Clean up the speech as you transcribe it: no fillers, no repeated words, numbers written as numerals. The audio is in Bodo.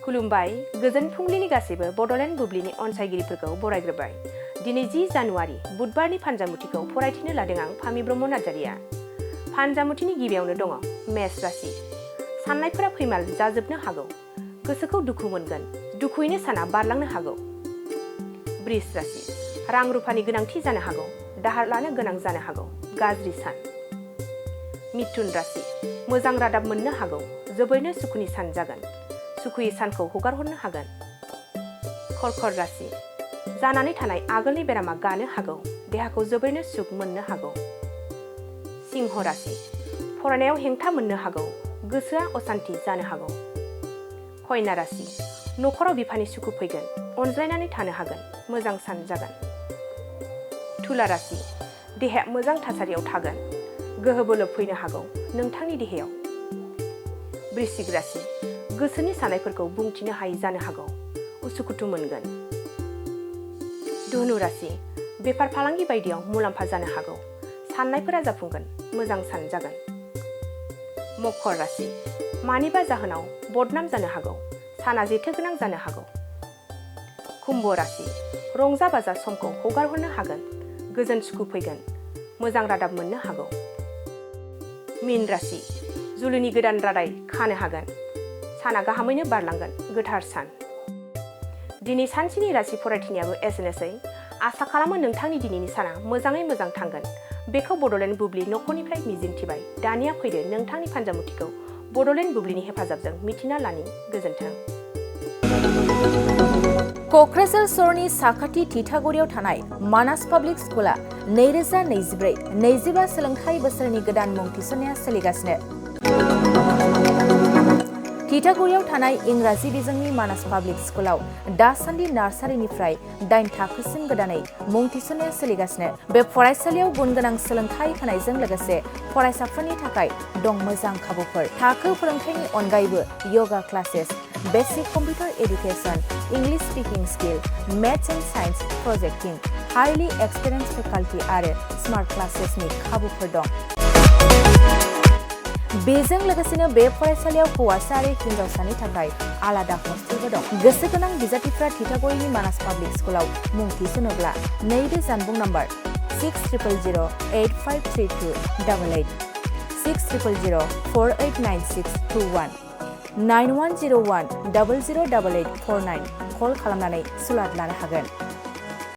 खुलुमबाय गोजोन फुंबिलिनि गासैबो बड'लेण्ड बुब्लिनि अनसायगिरिफोरखौ बरायग्रोबाय। दिनै 10 जानुवारि बुधबारनि फानजामुथिखौ फरायथिनो लादों आं फामि ब्रह्म नार्जारिया। फानजामुथिनि गिबियावनो दङ मेष राशि। साननायफोरा फैमाल जाजोबनो हागौ। गोसोखौ दुखु मोनगोन। दुखुयैनो साना बारलांनो हागौ। बृष राशि। रां रुफानि गोनांथि जानो हागौ। दाहार लानो गोनां जानो हागौ। गाज्रि सान। मिथुन राशि। मोजां रादाब मोननो हागौ। जोबोरैनो सुखुनि सान जागोन। सुखुयै सानखौ हगारहरनो हागोन। कर्कट राशि। जानानै थानाय आगोलनि बेरामा गानो हागौ। देहाखौ जोबोरैनो सुख मोननो हागौ। सिंह राशि। फरायनायाव हेंथा मोननो हागौ। गोसोआ असान्ति जानो हागौ। कन्या राशि। न'खराव बिफानि सुखु फैगोन। अनज्लायनानै थानो हागोन। मोजां सान जागोन। तुला राशि। देहाया मोजां थासारियाव थागोन। गोहो बोलो फैनो हागौ नोंथांनि देहायाव। वृश्चिक राशि। गोसोनि साननायफोरखौ बुंथिनो हायै जानो हागौ। उसुखुथु मोनगोन। धनु राशि। बेफार फालांगि बायदियाव मुलाम्फा जानो हागौ। साननायफोरा जाफुंगोन। मोजां सान जागोन। मकर राशि। मानिबा जाहोनाव बदनाम जानो हागौ। साना जेथो गोनां जानो हागौ। कुम्भ राशि। रंजा बाजा समखौ हगारहरनो हागोन। गोजोन सुखु फैगोन। मोजां रादाब मोननो हागौ। मीन राशि। जुलिनि गोदान रादाय खानो हागोन। साना गाहामैनो बारलांगोन। गोथार सान। दिनै सानसेनि राशि फरायथिनायाबो एसेनोसै। आसा खालामो नोंथांनि दिनैनि साना मोजाङै मोजां थांगोन। बेखौ बड'लेण्ड बुब्लि नखरनिफ्राय मिजिंथिबाय। दानिया फैदो नोंथांनि फानजामुथिखौ बड'लेण्ड बुब्लिनि हेफाजाबजों मिथिना लानि। गोजोन्थों। क'क्राझार सहरनि साखाथि थिथागुरियाव थानाय मानास पाब्लिक स्कुला 2024-25 सोलोंथाइ बोसोरनि गोदान मुं थिसननाया सोलिगासिनो। थिथागुरियाव थानाय इंराजि बिजोंनि मानास पाब्लिक स्कुलाव दासान्दि नार्सारिनिफ्राय 8 थाखोसिम गोदानै मुं थिसननाया सोलिगासिनो। बे फरायसालियाव गुन गोनां सोलोंथाइ होनायजों लोगोसे फरायसाफोरनि थाखाय दं मोजां खाबुफोर। थाखो फोरोंथायनि अनगायैबो yoga classes, basic computer education, English speaking skill, maths and science projecting, highly experience faculty आरो स्मार्ट क्लासेसनि खाबुफोर दं। बेजों लोगोसेनो बे फरायसालियाव हौवासा आरो हिन्जावसानि थाखाय आलादा हस्टेलबो दं। गोसो गोनां बिजाथिफ्रा थिथागुरिनि मानास पाब्लिक स्कुलाव मुं थिसनोब्ला नैबे जानबुं नम्बर 6000853288 6000489621 9101008849 कल खालामनानै सुलाद लानो हागोन।